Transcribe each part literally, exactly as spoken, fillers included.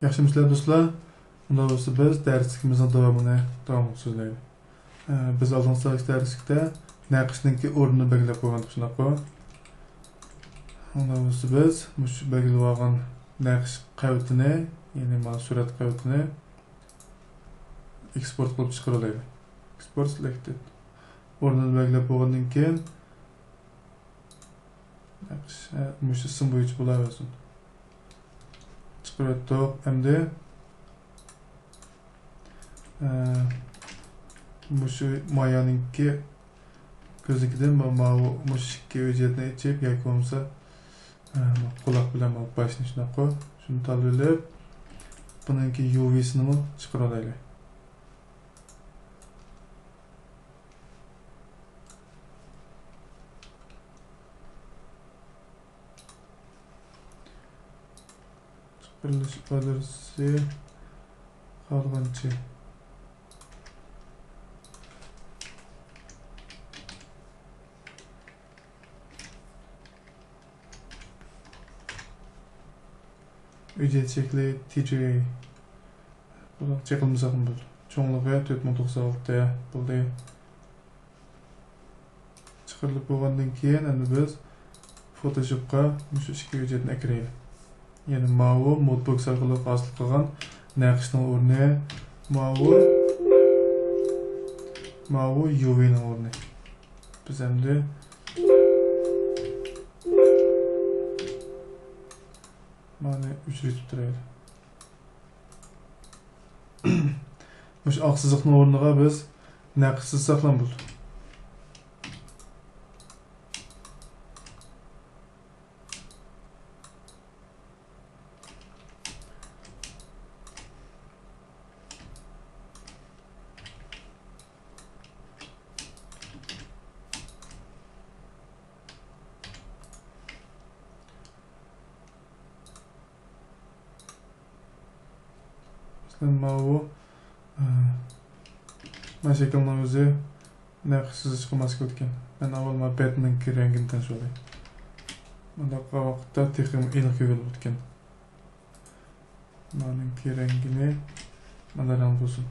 ياخشىمۇسىلەر دوستلار؟ ئۇنداق بولسا بىز دەرسلىكىمىزنىڭ داۋامىنى داۋاملىق سۆزلەيلى. ئە، بىز ئالدىنقى دەرسلىكتە نەقىشنىڭكى ئورنىنى بەلگىلەپ قويغانىدۇق، شۇنداققۇ؟ ئۇنداق بولسا بىز مۇشۇ بەلگىلەپ ئالغان نەقىش قەۋىتىنى، يەنى مانا سۈرەت قەۋىتىنى ئېكسپورت قىلىپ چىقىرىۋالايلى. ئېكسپورت سېلېكتېد. ئورنىنى بەلگىلەپ بولغاندىن كېيىن، نەقىش، ھە، مۇشۇ ئىسىم بويىچە بولاۋەرسۇن. چىقىرىۋەتتۇق. ئەمدى، ھە، مۇشۇ مايانىڭكى كۆزنىكىدىن ما-، ماۋۇ مۇشۇ ئىككى ھۆججەتنى ئېچىپ ياكى بولمىسا، ھە، قۇلاق بىلەن ماۋۇ باشنى شۇنداققۇ، شۇنى تاللىۋېلىپ، بۇنىڭكى يۇۋىسىنىمۇ چىقىرىۋالايلى. چىقىرىلىش ئادرېسى قالغانچە. ھۆججەت شەكلى تىجى. بۇنى چېقىلمىساقمۇ بولىدۇ. چوڭلۇقى تۆت مىڭ توقسان ئالتە بولدى. چىقىرىلىپ بولغاندىن كېيىن، ئەمدى بىز فوتوشوپقا مۇشۇ ئىككى ھۆججەتنى ئەكىرەيلى. يەنى ماۋۇ مودبوكس ئارقىلىق ھاسىل قىلغان نەقىشنىڭ ئورنى، ماۋۇ، ماۋۇ يۇۋىنىڭ ئورنى. بىز ئەمدى مانى ئۆچۈرۈۋېتىپ تۇرايلى. مۇشۇ ئاق سىزىقنىڭ ئورنىغا بىز نەقىش سىزساقلا بولىدۇ. مەسىلەن، ماۋۇ، ئە، مانا شەكىلنىڭ ئۆزى نەقىش سىزىشقا ماس كېلىدىكەن. مەن ئاۋۋال مانا بەتنىڭكى رەڭگىنى تەڭشىۋالاي. مۇنداق قىلغان ۋاقىتتا تېخىمۇ ئېنىق كۆرۈنۈپ كېتىدىكەن. مانىڭكى رەڭگىنى مانا رەڭ بولسۇن.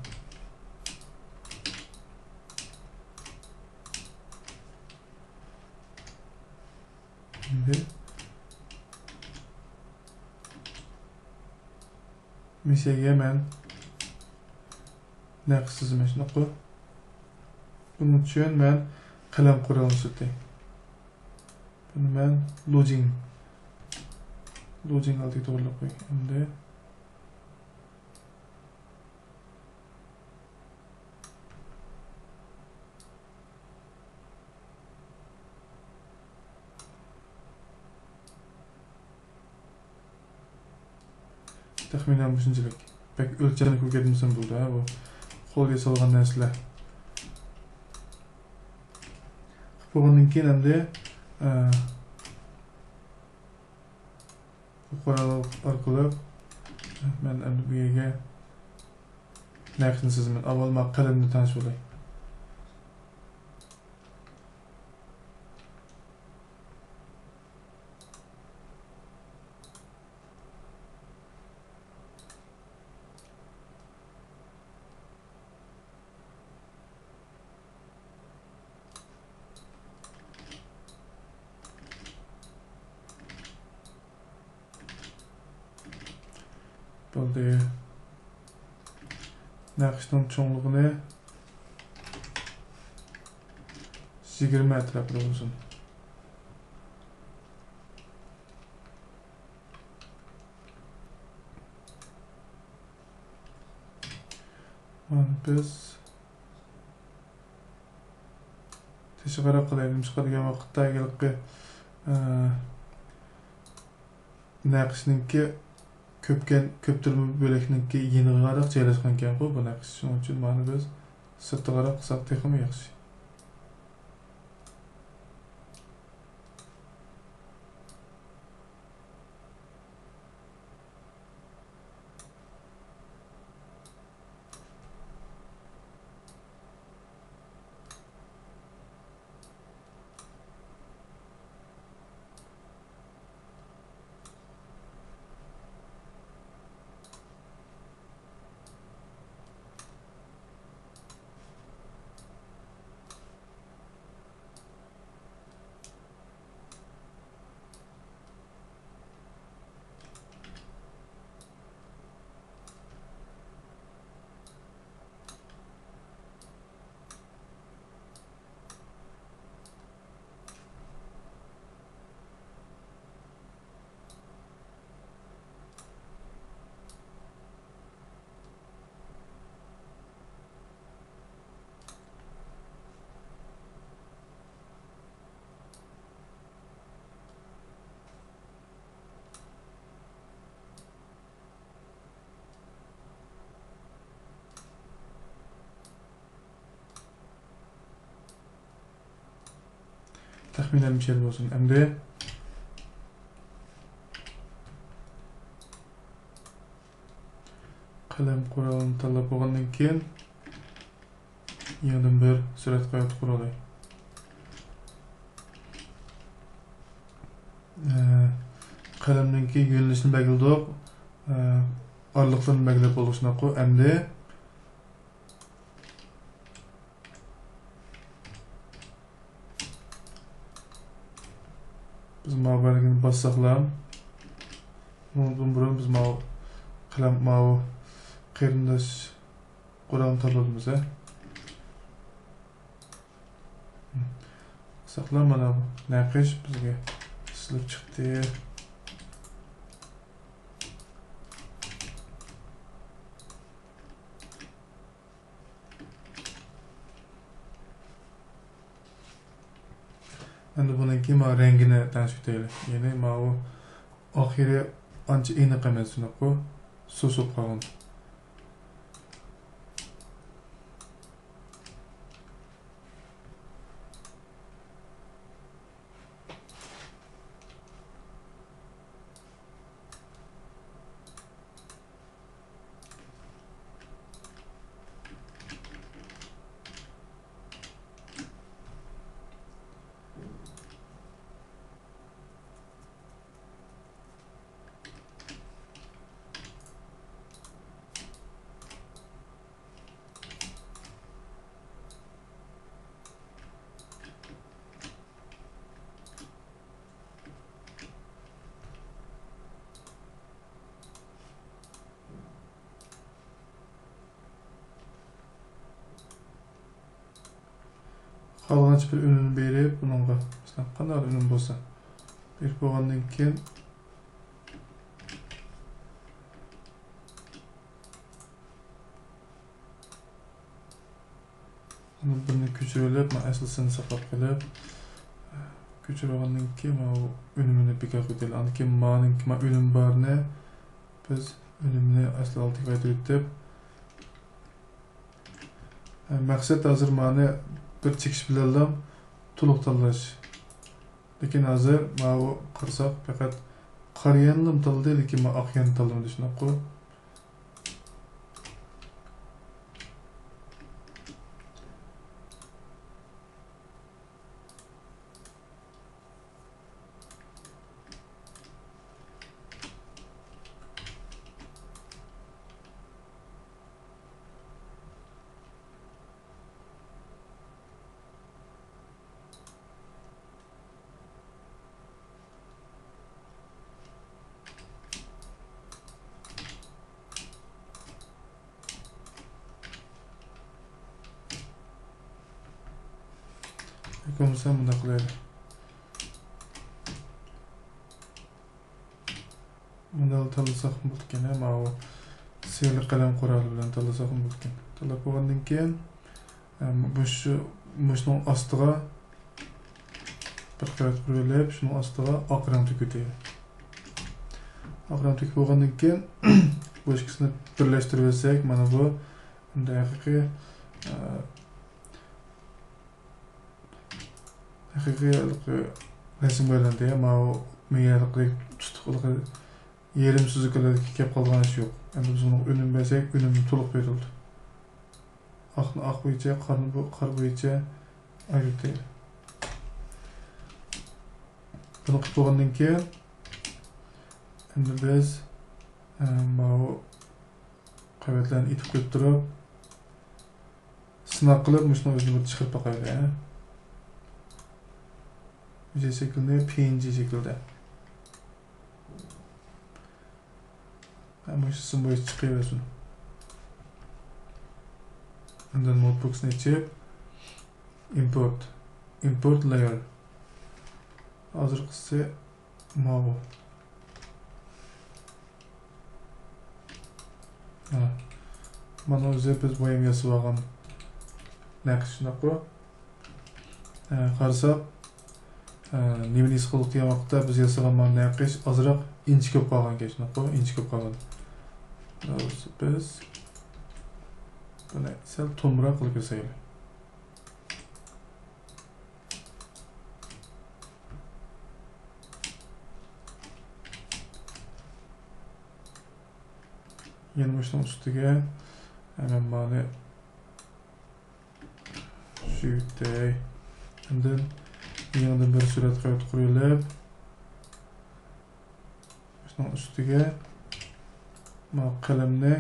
ئەمدى مىسىيەگە مەن نەقىش سىزىمەن، شۇنداققۇ؟ بۇنىڭ ئۈچۈن مەن قەلەم قورالىنى ئىشلىتەي. بۇنى مەن لوجىڭ، لوجىڭ ئالدىغا توغرىلاپ قوياي. ئەمدى تەخمىنەن مۇشۇنچىلىك. بەك ئۆلچەملىك بولۇپ كەتمىسۇن بولدى، ھە، بۇ قول ياسالغان نەرسىلەر. بولغاندىن كېيىن ئەمدى، ئە، بۇ قورال ئارقىلىق مەن ئەمدى بۇ يەرگە نەقىشنى سىزىمەن. ئاۋۋال مانا قەلەمنى تەڭشىۋالاي. بولدى. نەقىشنىڭ چوڭلۇقىنى يىگىرمە ئەتراپىدا بولسۇن. مانا بىز تېشىغا قاراپ قالايلى، نېمىشقا دېگەن ۋاقىتتا ھېلىقى، ئە، نەقىشنىڭكى كۆپكەن، كۆپتۈرمە بۆلەكنىڭكى يېنىغا قاراپ جايلاشقانكەنغۇ بۇ نەقىش. شۇنىڭ ئۈچۈن مانا بىز سىرتىغا قاراپ قىلساق تېخىمۇ ياخشى. تەخمىنەن مۇشۇ يەردە بولسۇن. ئەمدى قەلەم قورالىنى تاللاپ بولغاندىن كېيىن، يېڭىدىن بىر سۈرەت قايتا قۇرالاي. ئە، قەلەمنىڭكى يۆنىلىشىنى بەلگىلىدۇق. ئە، ئارىلىقلىرىنى بەلگىلەپ بولدۇق شۇنداققۇ. ئەمدى بىز ماۋۇ بەلگىنى باسساقلا، ئۇنىڭدىن بۇرۇن بىز ماۋۇ قەلەم، ماۋۇ قېرىنداش قورالنى تاللىدىمىز، ھە. قىلساقلا مانا بۇ نەقىش بىزگە سىزىلىپ چىقتى. ئەمدى بۇنىڭكى ماۋۇ رەڭگىنى تەڭشىۋېتەيلى. يەنى ماۋۇ ئاخىرى ئانچە ئېنىق ئەمەس، شۇنداققۇ؟ سۇسۇپ قالغان. خالىغانچە بىر ئۈنۈمنى بېرىپ، بۇنىڭغا مەسىلەن، قانداق ئۈنۈم بولسا، بېرىپ بولغاندىن كېيىن، ئۇنى بىرنى كۆچۈرۈۋېلىپ، مانا ئەسلىسىنى ساقلاپ قېلىپ، كۆچۈرۈۋالغاندىن كېيىن، مانا ئۈنۈمىنى بىكار قىلىپ، ئاندىن كېيىن مانىڭكى، مانا ئۈنۈم بارنى بىز ئۈنۈمنى ئەسلى ھالىتىگە قايتۇرۇۋېتىپ، مەقسەت ھازىر مانى بىر چېكىش بىلەنلا تولۇق تاللاش. لېكىن ھازىر ماۋۇ قارىساق، پەقەت قارا يەنىلا تاللىدى، لېكىن مانا ئاق يەننى تاللىمىدى، شۇنداققۇ؟ ياكى بولمىسا مۇنداق قىلايلى. مۇنداق تاللىساق بولىدىكەن، ھە، ماۋۇ سېرىق قەلەم قورالى بىلەن تاللىساق بولىدىكەن. تاللاپ بولغاندىن كېيىن، ئە، مۇشۇ، مۇشۇنىڭ ئاستىغا بىر قەۋەت قۇرۇۋېلىپ، شۇنىڭ ئاستىغا ئاق رەڭ تۆكۈۋېتەيلى. ئاق رەڭ تۆكۈپ بولغاندىن كېيىن، بۇ ئىككىسىنى بىرلەشتۈرۈۋەتسەك، مانا بۇ ئەمدى ھەقىقىي، ئە، ھەقىقىي ھېلىقى رەسىمگە ئايلاندى. ماۋۇ مېيەلىقى تۇتۇق، ھېلىقى يېرىم سۈزۈكلەردىكى كەپ قالغان ئىش يوق. ئەمدى بىز بۇنىڭغا ئۈنۈم بەرسەك، ئۈنۈم تولۇق بېرىلىدۇ. ئاقنى ئاق بويىچە، قارىنى بۇ قارا بويىچە ئايرىۋېتەيلى. بۇنى قىلىپ بولغاندىن كېيىن، ئەمدى بىز، ئە، ماۋۇ قەۋەتلەرنى ئېتىپ قويۇپ تۇرۇپ، سىناق قىلىپ، مۇشۇنىڭ ئۆزىنى بىر چىقىرىپ باقايلى، ھە؟ مۇشۇ شەكىلنى پى ئېن جى شەكىلدە. ھە، مۇشۇ ئىسىم بويىچە چىقىۋەرسۇن. ئاندىن نوتبۇكنى ئېچىپ، ئىمپورت. ئىمپورت لايېر. ھازىرقىسى ماۋۇ. ھە. مانا ئۆزى بىز بايام ياسىۋالغان نەقىش شۇنداققۇ؟ ھە، قارىساق، ھە، نېمىنى ھېس قىلدۇق دېگەن ۋاقىتتا بىز ياسىغان مانا نەقىش ئازراق ئىنچىكە بولۇپ قالغانكەن، شۇنداققۇ؟ ئىنچىكە بولۇپ قالغان. بىز بۇنى سەل تومراق قىلىپ ياسايلى. يەنە مۇشۇنىڭ ئۈستىگە مەن مانى چۈشۈرۈۋېتەي. ئاندىن يېڭىدىن بىر سۈرەت قەۋىتى قۇرۇۋېلىپ، شۇنىڭ ئۈستىگە ما قەلەمنى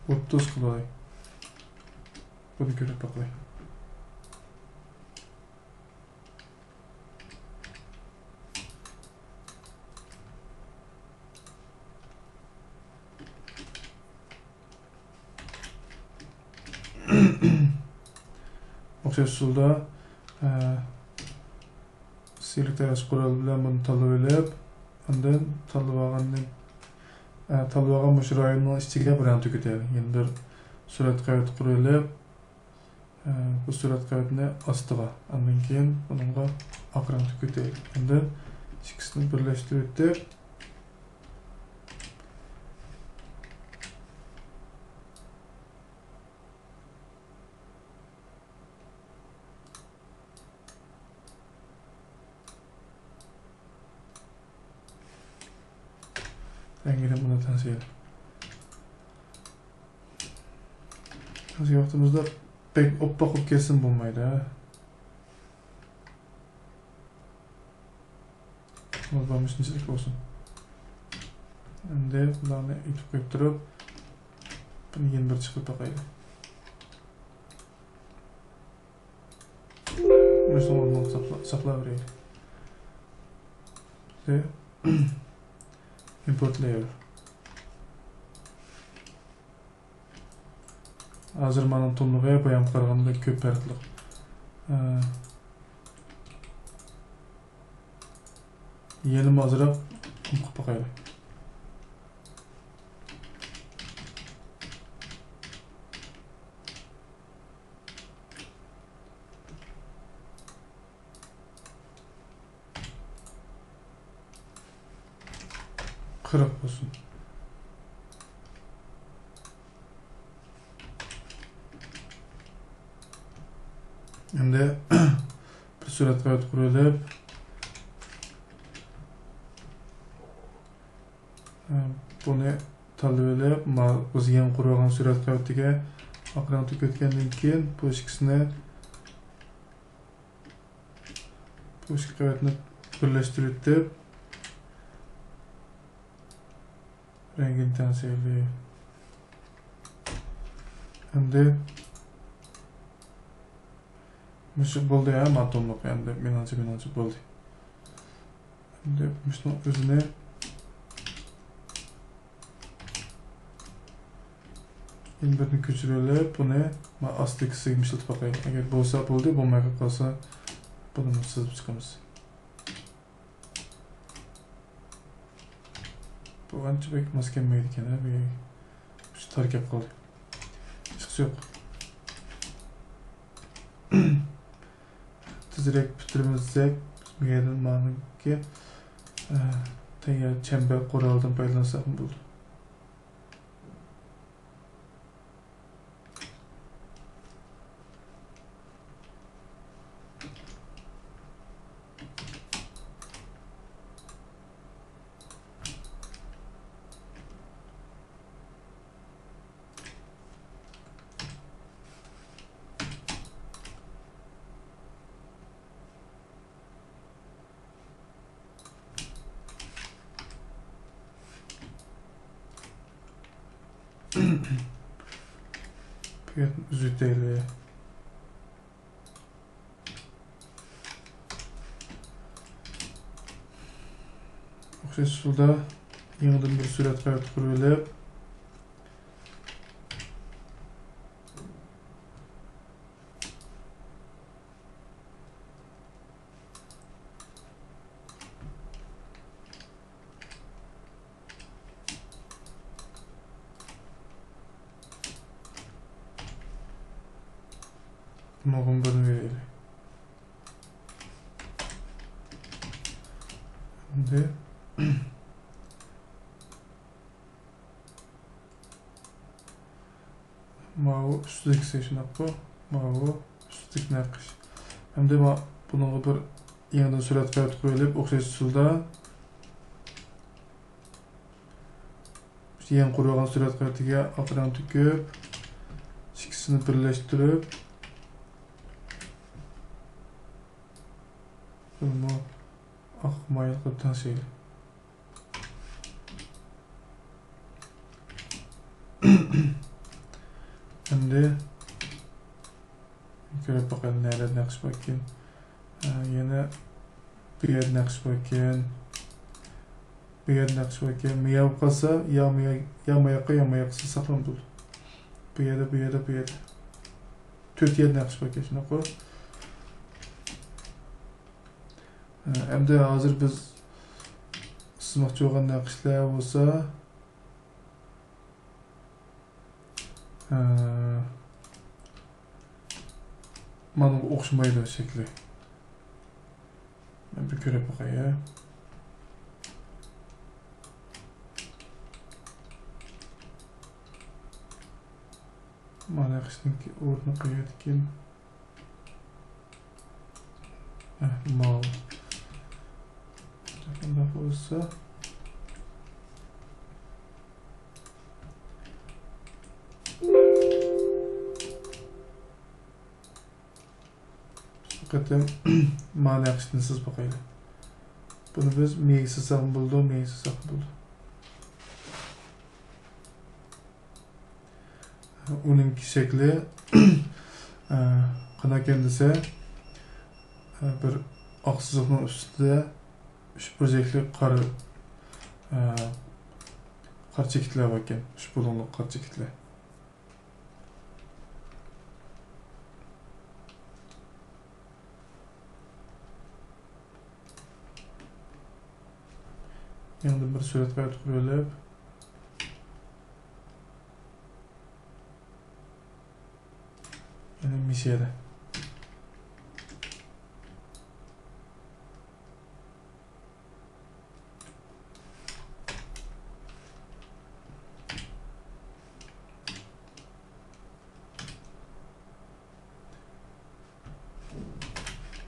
ئوتتۇز قىلاي. بۇنى كۆرۈپ باقاي. ئوخشاش ئۇسۇلدا، ئە، سېرىق تەۋەس قورال بىلەن بۇنى تاللىۋېلىپ، ئاندىن تاللىۋالغاندىن، ئە، تاللىۋالغان مۇشۇ رايوننىڭ ئىچىگە بىر رەڭ تۆكۈتەيلى. يەنە بىر سۈرەت قەۋىتى قۇرۇۋېلىپ، ئە، بۇ سۈرەت قەۋىتىنى ئاستىغا، ئاندىن كېيىن بۇنىڭغا ئاق رەڭ تۆكۈتەيلى. ئاندىن ئىككىسىنى بىرلەشتۈرۈۋېتىپ، رەڭگىنى بۇنى تەڭشەيلى. تەڭشەش ۋاقتىمىزدا بەك ئوپپاق بولۇپ كەتسىمۇ بولمايدۇ، ھە؟ بۇ مۇشۇنچىلىك بولسۇن. ئەمدى بۇلارنى ئېتىپ قويۇپ تۇرۇپ، بۇنى يەنە بىر چىقىرىپ باقايلى. مۇشۇنى ئورنىغا ساقلا-، ساقلاۋېرەيلى. ئىمپورت لېيېر. ھازىر مانا تونلۇقى بايامقى قارىغاندا كۆپ پەرقلىق. ئە، يەنىمۇ ئازراق قىلىپ باقايلى. قىرىق بولسۇن. ئەمدى بىر سۈرەت قەۋىتى قۇرۇۋېلىپ، بۇنى تاللىۋېلىپ، ما-، بىز يېڭى قۇرۇۋالغان سۈرەت قەۋىتىگە ئاق رەڭ تۆكۈۋەتكەندىن كېيىن، بۇ ئىككىسىنى بۇ ئىككى قەۋەتنى بىرلەشتۈرۈۋېتىپ، رەڭگىنى تەڭشەيلى. ئەمدى مۇشۇ بولدى، ھە، ماتوملۇق. ئەمدى مېنىڭچە، مېنىڭچە بولدى. ئەمدى مۇشۇنىڭ ئۆزىنى يەنە بىرنى كۆچۈرۈۋېلىپ، بۇنى مانا ئاستىدىكىسىگە ئىشلىتىپ باقايلى. ئەگەر بولسا بولدى، بولماي قالسا بۇنى سىزىپ چىقىمىز. بۇ ئانچە بەك ماس كەلمەيدىكەن، ھە، بۇ شۇ تار كەپ قالدى. ھېچقىسى يوق. تېزرەك پۈتتۈرىمىز دېسەك، بىز بۇ يەردىن مانىڭكى، ئە، تەييار چەمبەر قورالىدىن پايدىلانساقمۇ بولىدۇ. بۇ يەردىن ئۈزۈۋېتەيلى. ئوخشاش ئۇسۇلدا يېڭىدىن بىر سۈرەت قەۋىتى قۇرۇۋېلىپ، بۇنىڭغىمۇ بىرنى بېرەيلى. ئەمدى ماۋۇ ئۈستىدىكىسى شۇنداققۇ؟ ماۋۇ ئۈستىدىكى نەقىش. ئەمدى ما-، بۇنىڭغا بىر يېڭىدىن سۈرەت قەۋىتى قويۇلۇپ، ئوخشاش ئۇسۇلدا. يېڭى قۇرۇلغان سۈرەت قەۋىتىگە ئاق رەڭ تۆكۈپ، ئىككىسىنى بىرلەشتۈرۈپ، بۇنىمۇ ئاق مايىل قىلىپ تەڭشەيلى. ئەمدى كۆرۈپ باقايلى، نەدە نەقىش باركىن. ھە، يەنە بۇ يەردە نەقىش باركەن. بۇ يەردە نەقىش باركەن. مىيا بولۇپ قالسا، يا مىيا، يا ماياققا، يا ماياققا سىزساقلا بولىدۇ. بۇ يەردە، بۇ يەردە، بۇ يەردە. تۆت يەردە نەقىش باركەن، شۇنداققۇ؟ ھە، ئەمدى ھازىر بىز سىزماقچى بولغان نەقىشلەر بولسا، ھە، مانا بۇ ئوخشىمايدۇ شەكلى. مەن بىر كۆرۈپ باقاي، ھە. مانا نەقىشنىڭكى ئورنى قەيەردىكىن؟ ھە، ماۋۇ. شۇنداق بولسا. بۇ قېتىم مانا نەقىشنى سىزىپ باقايلى. بۇنى بىز مىيەگە سىزساقمۇ بولىدۇ، مىيەگە سىزساقمۇ بولىدۇ. ئۇنىڭكى شەكلى، ئە، قانداقكەن دېسە، ئە، بىر ئاق سىزىقنىڭ ئۈستىدە ئۈچ بۇرجەكلىك قارا، ئە، قارا چېكىتلەر باركەن. ئۈچ بۇلۇڭلۇق قارا چېكىتلەر. يېڭىدىن بىر سۈرەت قەۋىتى قۇرۇۋېلىپ، يەنە مىسىيەدە.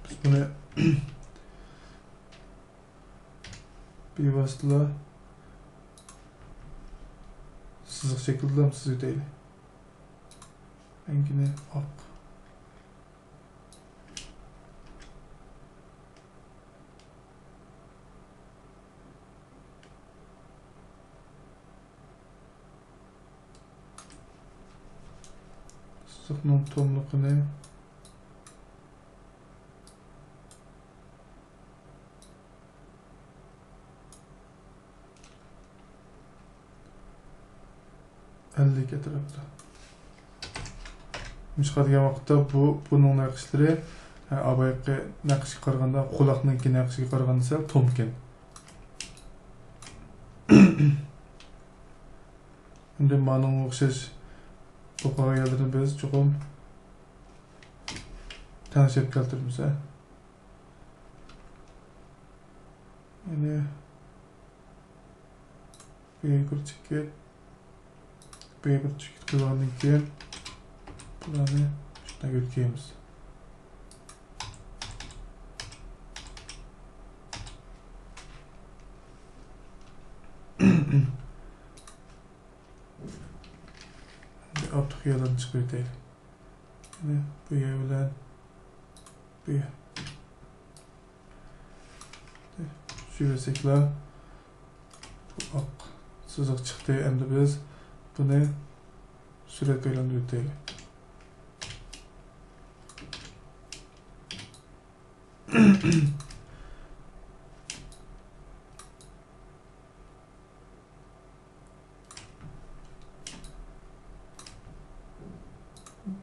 بىز بۇنى بىۋاسىتىلا سىزىق شەكلىدىلا سىزىۋېتەيلى. رەڭگىنى ئاق. سىزىقنىڭ توملۇقىنى ئەللىك ئەتراپىدا. نېمىشقا دېگەن ۋاقىتتا بۇ، بۇنىڭ نەقىشلىرى، ھە، ئاۋۋالقى نەقىشكە قارىغاندا، قۇلاقنىڭكى نەقىشىگە قارىغاندا سەل تومكەن. ئەمدى مانىڭغا ئوخشاش بولۇپ قالغان يەرلىرىنى بىز چوقۇم تەڭشەپ كەلتۈرىمىز، ھە. يەنى بۇ يەرگە بىر چېكىت، بۇ يەرگە بىر چېكىت قىلغاندىن كېيىن، بۇلارنى شۇنداق يۆتكەيمىز. ئارتۇق يەرلەرنى چىقىرىۋېتەيلى. يەنى بۇ يەر بىلەن بۇ يەر. چۈشۈرۈۋەتسەكلا، بۇ ئاق سىزىق چىقتى. ئەمدى بىز بۇنى سۈرەتكە ئايلاندۇرۇۋېتەيلى.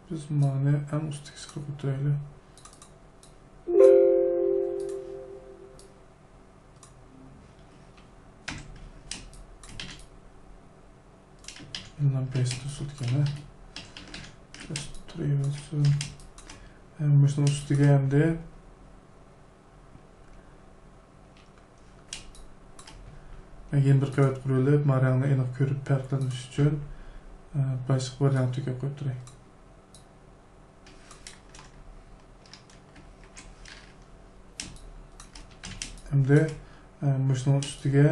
بىز مانى ئەڭ ئۈستىگە چىقىرىپ ئۆتۈرەيلى. ئىنلام پېست تۇرسۇن دېگەن، ھە؟ پېست تۇرۇۋەرسۇن. ھە، مۇشۇنىڭ ئۈستىگە ئەمدى يەنە بىر قەۋەت قۇرۇۋېلىپ، ما رەڭنى ئېنىق كۆرۈپ پەرقلىنىش ئۈچۈن، ئە، باشقا بىر رەڭ تۆكۈپ قويۇپ تۇراي. ئەمدى، ئە، مۇشۇنىڭ ئۈستىگە،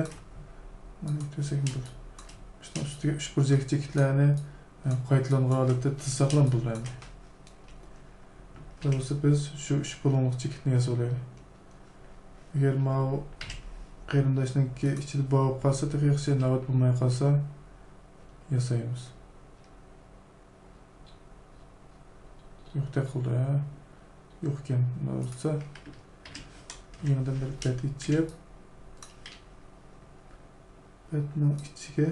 مانا، تۆسەكنى بۇ، مۇشۇ ئۈستىگە ئۈچ بۇرجەك چېكىتلەرنى، ئە، قايتىلانغان ھالەتتە تىزساقلا بولىدۇ ئەمدى. بولمىسا بىز شۇ ئۈچ بۇلۇڭلۇق چېكىتنى ياسىۋالايلى. ئەگەر ماۋۇ قېرىنداشنىڭكى ئىچىدە بار بولۇپ قالسا تېخى ياخشى، ناۋات بولماي قالسا ياسايمىز. يوقتەك قىلدى، ھە؟ يوقكەن. ئۇنداق بولسا يېڭىدىن بىر بەت ئېچىپ، بەتنىڭ ئىچىگە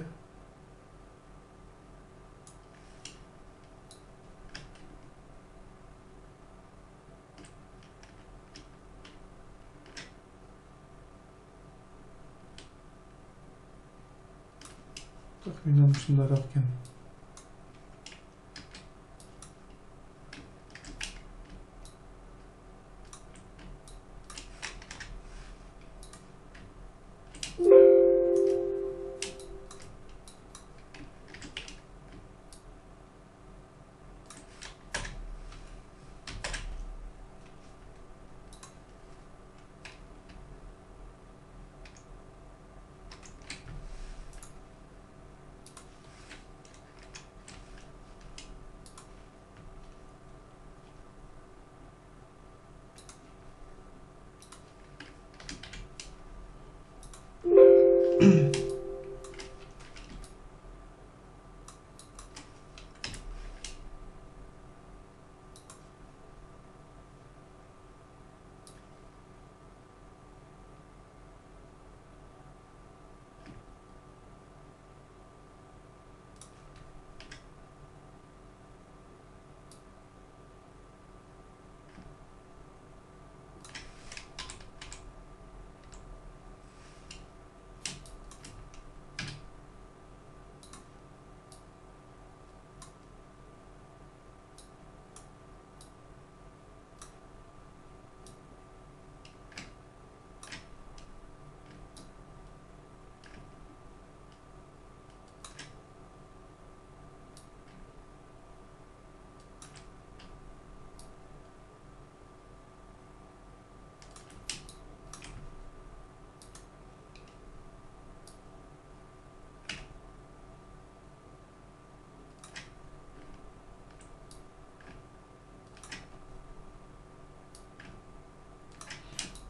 تەخمىنەن مۇشۇنداقراق ئىكەن.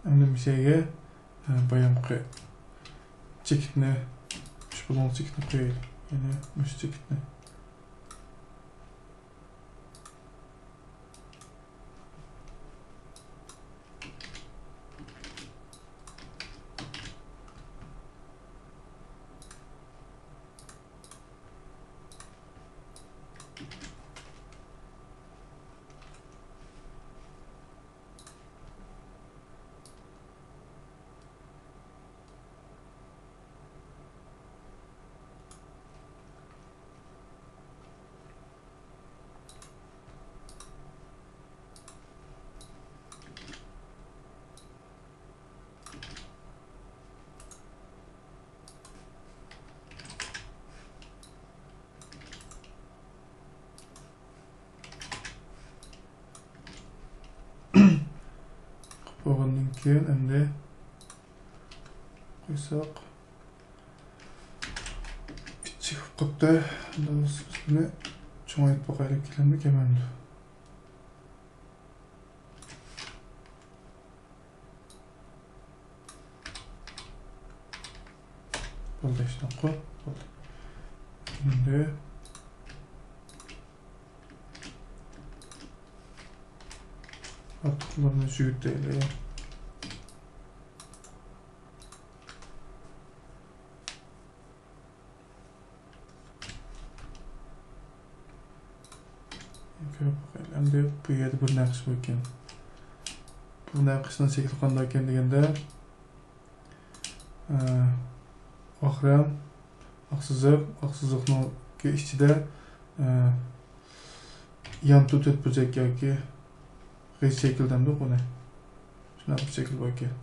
ئەمدى مۇشەگە، ھە، بايامقى چېكىتنى، ئۈچ بۇلۇڭ چېكىتنى قويايلى. يەنە مۇشۇ چېكىتنى. بولغاندىن كېيىن ئەمدى قويساق، كىچىك بولۇپ قاپتۇ. ئەمدى بىز بۇنى چوڭايتىپ باقايلى، كېلەمدۇ، كەلمەمدۇ؟ بولدى، شۇنداققۇ؟ بولدى. ئەمدى ئارتۇقلارنى يۈگۈتەيلى. كۆرۈپ باقايلى. ئەمدى بۇ يەردە بىر نەقىش بار ئىكەن. بۇ نەقىشنىڭ شەكلى قانداق ئىكەن دېگەندە، ئە، ئاق رەڭ، ئاق سىزىق، ئاق سىزىقنىڭ ئىچىدە، ئە، يانتۇ تۆت بۇرجەك ياكى غىچ شەكىل دەمدۇق ئۇنى. شۇنداق بىر شەكىل بار ئىكەن.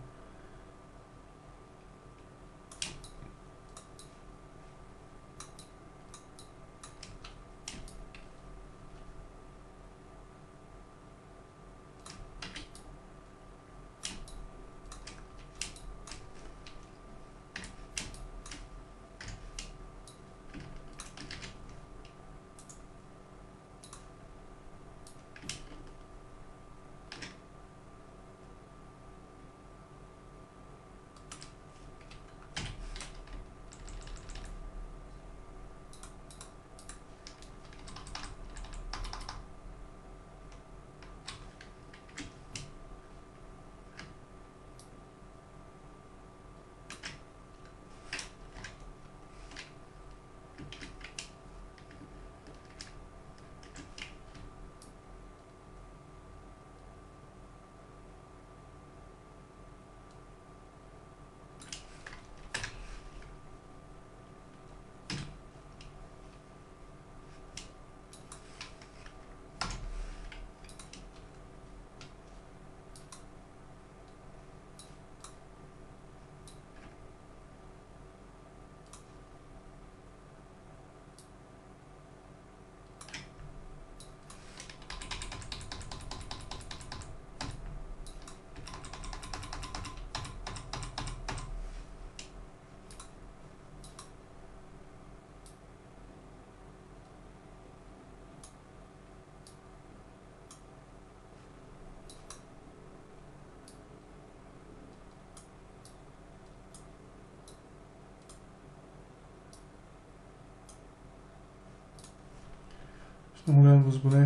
شۇنىڭ بىلەن بىز بۇنى،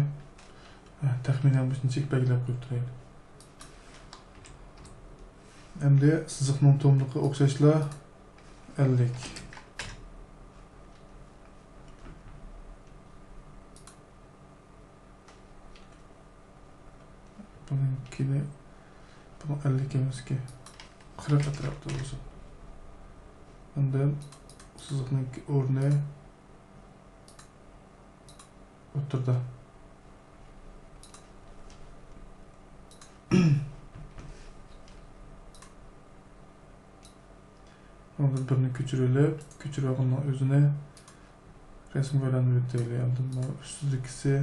ھە، تەخمىنەن مۇشۇنچىلىك بەلگىلەپ قويۇپ تۇرايلى. ئەمدى سىزىقنىڭ توملۇقى ئوخشاشلا ئەللىك. بۇنىڭكىنى، بۇنىڭ ئەللىك ئەمەسكى، قىرىق ئەتراپىدا بولسۇن. ئاندىن سىزىقنىڭ ئورنى ئوتتۇرىدا. ئاندىن بىرنى كۆچۈرۈۋېلىپ، كۆچۈرۈۋالغاننىڭ ئۆزىنى رەسىمگە ئايلاندۇرۇپ ئۆتەيلى. ئاندىن بۇ ئۈستىدىكىسى.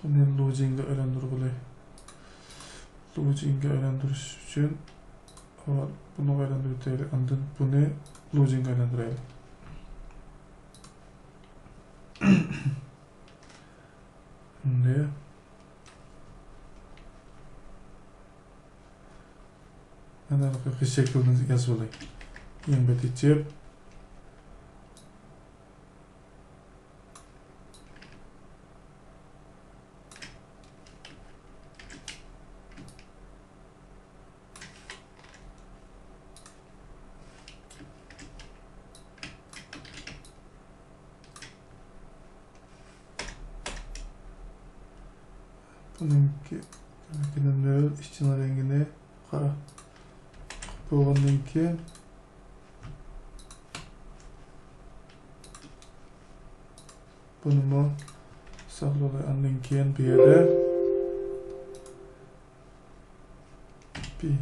بۇنى لۇجىنگا ئايلاندۇرغىلى. لۇجىنگا ئايلاندۇرۇش ئۈچۈن، ئاۋۋال بۇنى ئايلاندۇرۇپ ئۆتەيلى، ئاندىن بۇنى لۇجىنگا ئايلاندۇرايلى. ئەمدى مانا بۇ شەكىلنى يازىۋالاي. يېڭى بەت ئېچىپ. بۇنىڭكى، بۇنىڭكىنى نۆل، ئىچىنىڭ رەڭگىنى قارا بولغاندىن كېيىن، بۇنىمۇ ساقلىۋالاي. ئاندىن كېيىن بۇ يەردە بى.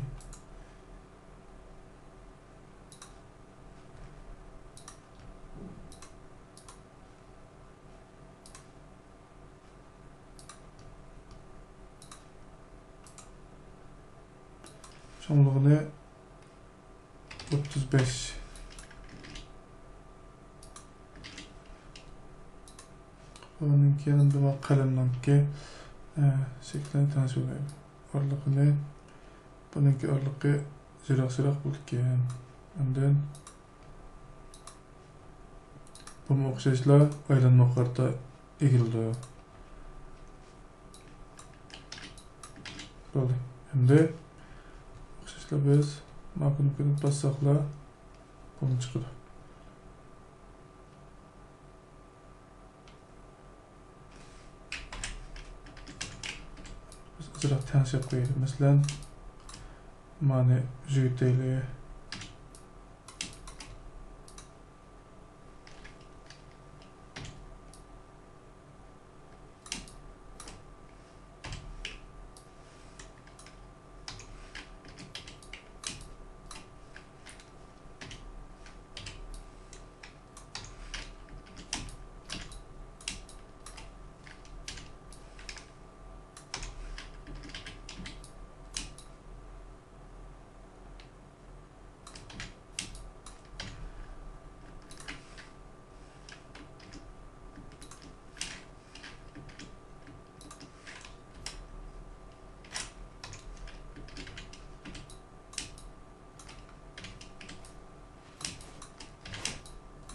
چوڭلۇقىنى ئوتتۇز بەش. ئۇنىڭ كېيىن ئەمدى مانا قەلەمنىڭكى، ئە، شەكلىنى تەڭشىۋالايلى. ئارىلىقىنى، بۇنىڭكى ئارىلىقى يىراق-يىراق بولىدىكەن. ئاندىن بۇمۇ ئوخشاشلا ئايلانما قارىتا ئېگىلىدۇ. بولدى. ئەمدى ئوخشاشلا بىز مانا بۇنى باسساقلا، بۇمۇ چىقىدۇ. بىز ئازراق تەڭشەپ قويايلى. مەسىلەن، مانى ئۈزۈۋېتەيلى.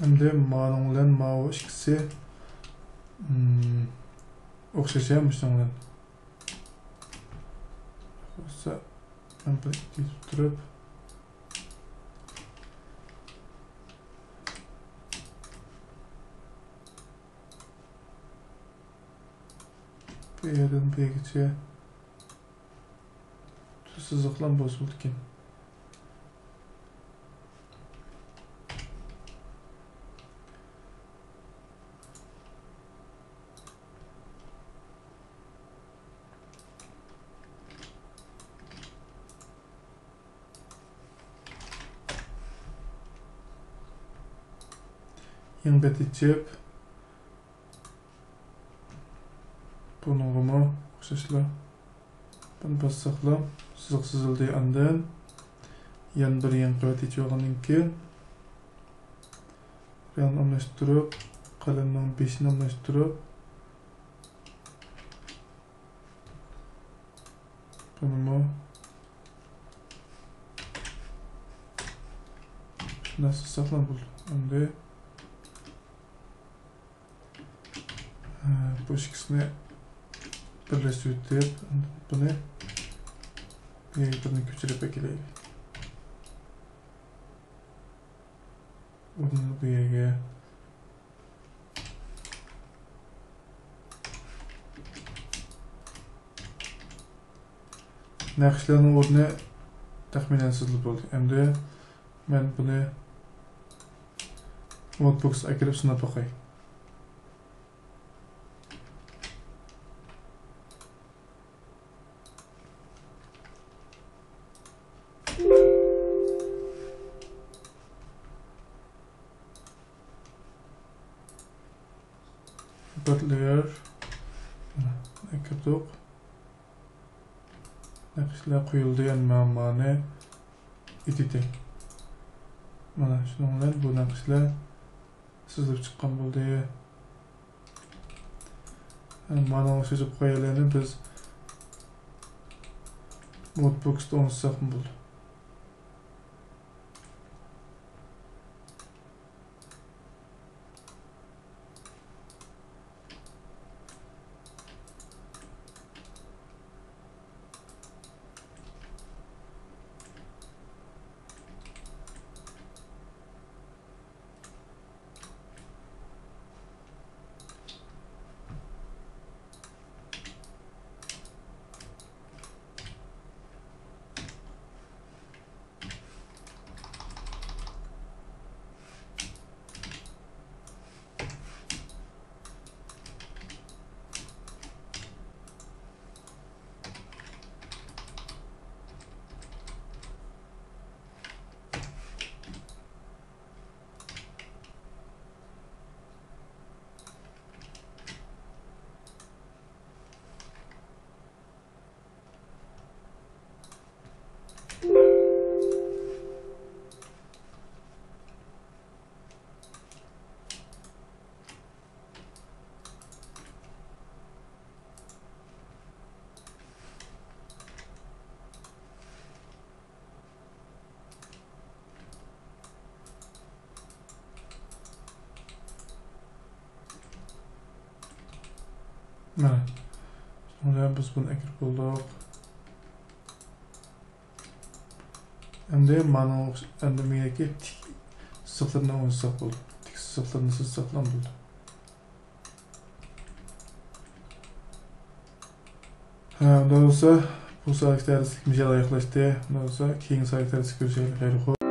ئەمدى مانىڭ بىلەن ماۋۇ ئىككىسى، ئوخشاش يا مۇشۇنىڭ بىلەن. بولسا مەن بىر ئىككى تۇرۇپ، بۇ يەردىن بۇ يەرگىچە سىزىقلار بولسا بولىدىكەن. يېڭى بەت ئېچىپ، بۇنىڭغىمۇ ئوخشاشلا بۇنى باسساقلا سىزىق سىزىلدى. ئاندىن يەنە بىر يېڭى قەۋەت ئېچىۋالغاندىن كېيىن، رەڭنى ئالماشتۇرۇپ، قەلەمنىڭ بېشىنى ئالماشتۇرۇپ، بۇنىمۇ شۇنداق سىزساقلا بولدى. ئەمدى بۇ ئىككىسىنى بىرلەشتۈرۈۋېتىپ، بۇنى بۇ يەرگە بىرنى كۆچۈرۈپ ئەكېلەيلى. ئۇنى بۇ يەرگە. نەقىشلەرنىڭ ئورنى تەخمىنەن سىزىلىپ بولدى. ئەمدى مەن بۇنى نوتبۇكقا ئەكىرىپ سىناپ باقاي. بىر لېيېر ئەكىردۇق. نەقىشلەر قويۇلدى، يەنى مەن مانى ئېتىتى. مانا شۇنىڭ بىلەن بۇ نەقىشلەر سىزىلىپ چىققان بولدى. مانا ئوخشاش قويۇلغانلارنى بىز نوتبۇكتا ئوڭشىساقمۇ بولىدۇ. مانا. شۇنىڭ بىلەن بىز بۇنى ئەكىرىپ بولدۇق. ئەمدى مانىڭ ئەمدى مېنىڭكى تىك سىزىقلىرىنى ئوڭشىساق بولدى. تىك سىزىقلىرىنى سىزساقلا بولدى. ھە، ئۇنداق بولسا، بۇ سائەتلىك دەرسلىكىمىز يەنە ئاياغلاشتى. ئۇنداق بولسا، كېيىنكى سائەتلىك دەرسلىكتە كۆرۈشەيلى. خەير خوش.